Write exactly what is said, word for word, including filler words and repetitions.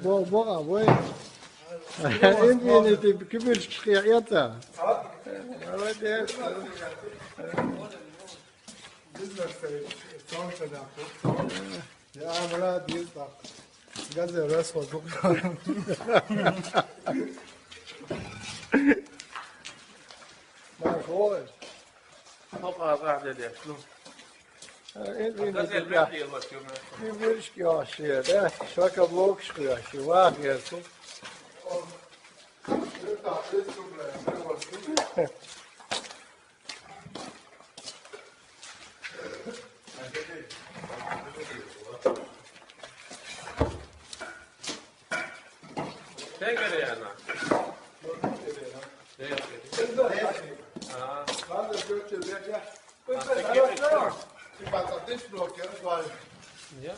Бо, бо, бо. Инвинити, кибирчкъи ята. Молодец. Бизнес, солнце, да. Я, брат, есть так. Газы расход. Мархой. Хоп, аза деди. Ну. Инвинити, газель, я. Кибирчкъи яхшы, да? Шлакоблокчкъи яхшы, вах, я, су. Sen gel yana. Gel. Ha. Sen gel. Ya.